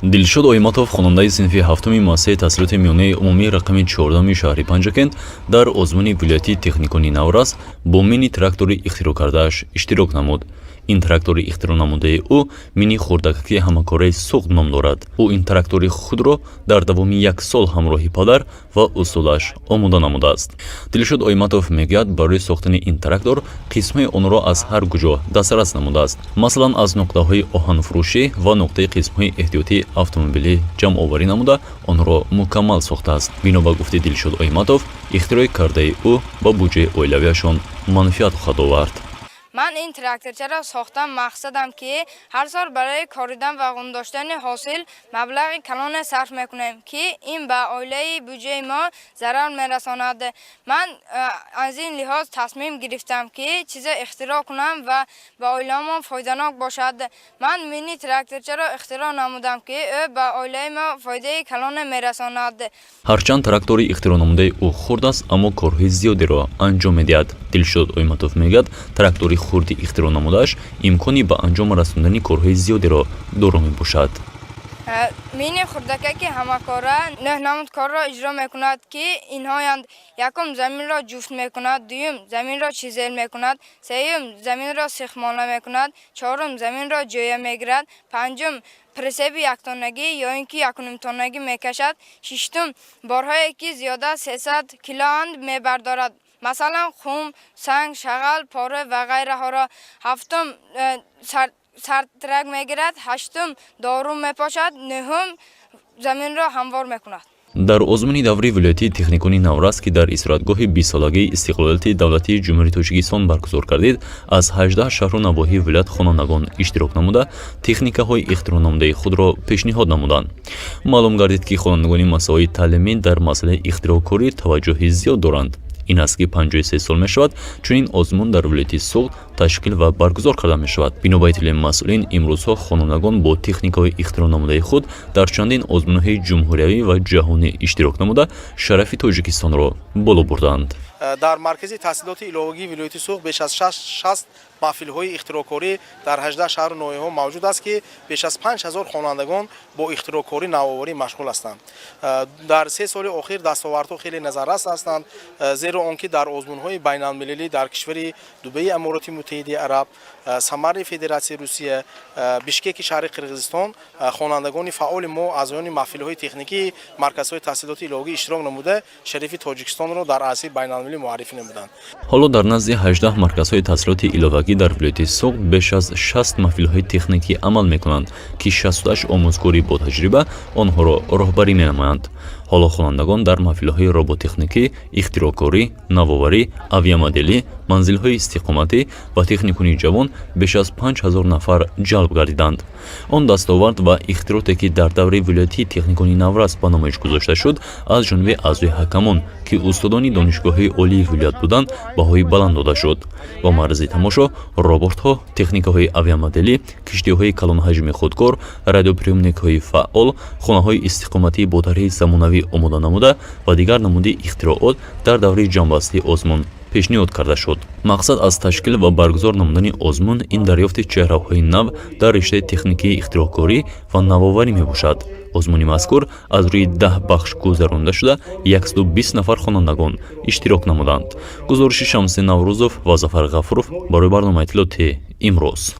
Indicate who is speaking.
Speaker 1: Дилшод Оиматов, хонандаи синфи ҳафтуми муассисаи таҳсилоти миёнаи умумии рақами 14-уми шаҳри Панҷакент, дар озмуни вилоятии техникони наврас бо мини трактори ихтироъ кардааш иштирок намуд. Ин трактори ихтироънамудаи ӯ мини хурдакаки ҳамакораи Суғд ном дорад. Ӯ ин трактори худро дар давоми як сол ҳамроҳи падар ва устодаш омода намудааст. Дилшод Оиматов мегӯяд, барои сохтани ин трактор қисмҳои онро аз ҳар куҷо дастрас намудааст. Масалан, аз нуқтаҳои оҳанфурӯшӣ ва нуқтаи қисмҳои эҳтиётии автомобилӣ ҷамъоварӣ намуда, онро мукаммал сохтааст. Бино ба гуфти Дилшод Оиматов, ихтирои кардаи ӯ ба буҷаи оилавиашон манфиат хоҳад овард.
Speaker 2: Ман ин тракторчаро сохтам. Мақсадам, ки ҳар сол барои коридан ва ғундоштани ҳосил маблағи калоне сарф мекунем, ки ин ба оилаи буҷаи мо зарар мерасонад. Ман аз ин лиҳоз тасмим гирифтам, ки чизе ихтироъ кунам ва ба оиламон фоиданок бошад. Ман мини тракторчаро ихтироъ намудам, ки ӯ ба оилаи мо фоидаи калоне мерасонад.
Speaker 1: Ҳарчанд трактори ихтироънамудаи ӯ хурд аст, аммо корҳои зиёдеро анҷом медиҳад. Дилшод Оиматов мегӯяд, трактори хурди ихтироънамудааш имкони ба анҷом расондани корҳои зиёдеро доро мебошад.
Speaker 2: Мини хурдакаки ҳамакора нӯҳ намуд корро иҷро мекунад, ки инҳоянд: якум, заминро ҷуфт мекунад, дуюм, заминро чизел мекунад, сеюм, заминро сихмола мекунад, чорум, заминро ҷӯя мегирад, панҷум, прицепи яктоннагӣ ё ин ки якунимтоннагӣ мекашад, шиштум, борҳое, ки зиёда аз 300 килоанд, мебардорад, масалан, хум, санг, шағал, пора ва ғайраҳоро, ҳафтум, сартрак мегирад, ҳаштум, дору мепошад, нӯҳум, заминро ҳамвор мекунад.
Speaker 1: Дар озмуни даври вилоятии техникони наврас, ки дар истироҳатгоҳи 20-солагии истиқлолияти давлатии Ҷумҳурии Тоҷикистон баргузор гардид, аз 18 шаҳру навоҳии вилоят хонандагон иштирок намуда, техникаҳои ихтироънамудаи худро пешниҳод намуданд. Маълум гардид, ки хонандагони муассисаҳои таълимӣ дар масъалаи ихтироъкорӣ таваҷҷӯҳи зиёд доранд. Ин аст, ки 53 сол мешавад, чунин озмун дар вилояти Суғд ташкил ва баргузор карда мешавад. Бино ба иттилои масъулин, имрӯзҳо хонандагон бо техникаҳои ихтироънамудаи худ дар чандин озмунҳои ҷумҳуриявӣ ва ҷаҳонӣ иштирок намуда, шарафи Тоҷикистонро боло бурданд.
Speaker 3: Дар маркази таҳсилоти иловагии вилояти Суғд беш аз 60 маҳфилҳои ихтироъкорӣ дар 18 шаҳру ноҳияҳо мавҷуд аст, ки беш аз 5000 хонандагон бо ихтироъкорӣ, навоварӣ машғул ҳастанд. Дар 3 соли охир дастовардҳо хеле назаррас ҳастанд, зеро он ки дар озмунҳои байналмилалӣ дар кишвари Дубаи Амороти Муттаҳидаи Араб, Самари Федератсияи Русия, Бишкеки шаҳри Қирғизистон хонандагони фаъоли мо, аъзоёни маҳфилҳои техникии марказҳои таҳсилоти иловагӣ иштирок намуда, шарафи Тоҷикистонро дар арсаи байналмилалӣ муаррифӣ намуданд.
Speaker 1: Ҳоло дар назди 18 марказҳои таҳсилоти иловагӣ дар вилояти Суғд беш аз 60 маҳфилҳои техникӣ амал мекунанд, ки 68 омӯзгори ботаҷриба онҳоро роҳбарӣ менамоянд. Ҳоло хонандагон дар маҳфилҳои роботехникӣ, ихтироъкорӣ, навоварӣ, авиамоделӣ, манзилҳои истиқоматӣ ва техникуни ҷавон беш аз 5000 нафар ҷалб гардиданд. Он дастовард ва ихтироте, ки дар давраи вилоятии техникони наврас ба намоиш гузошта шуд, аз ҷониби аъзои ҳакамон, ки устодони донишгоҳҳои олии вилоят буданд, баҳои баланд дода шуд. Ба маързи тамошо роботҳо, техникаҳои авиамоделӣ, киштиҳои калонҳаҷми худкор, радиоприёмникҳои фаъол, хонаҳои истиқоматӣ бо тарҳи замонавӣ омода намуда ва дигар намуди ихтироот дар давраи ҷамъбастии озмун пешниҳод карда шуд. Мақсад аз ташкил ва баргузор намудани озмун ин дарёфти чеҳраҳои нав дар риштаи техникии ихтироъкорӣ ва навоварӣ мебошад. Озмуни мазкур аз рӯи 10 бахш гузаронида шуда, 120 нафар хонандагон иштирок намуданд. Гузориши Шамси Наврӯзов ва Зафар Ғафуров барои барномаи иттилоотии «Имрӯз».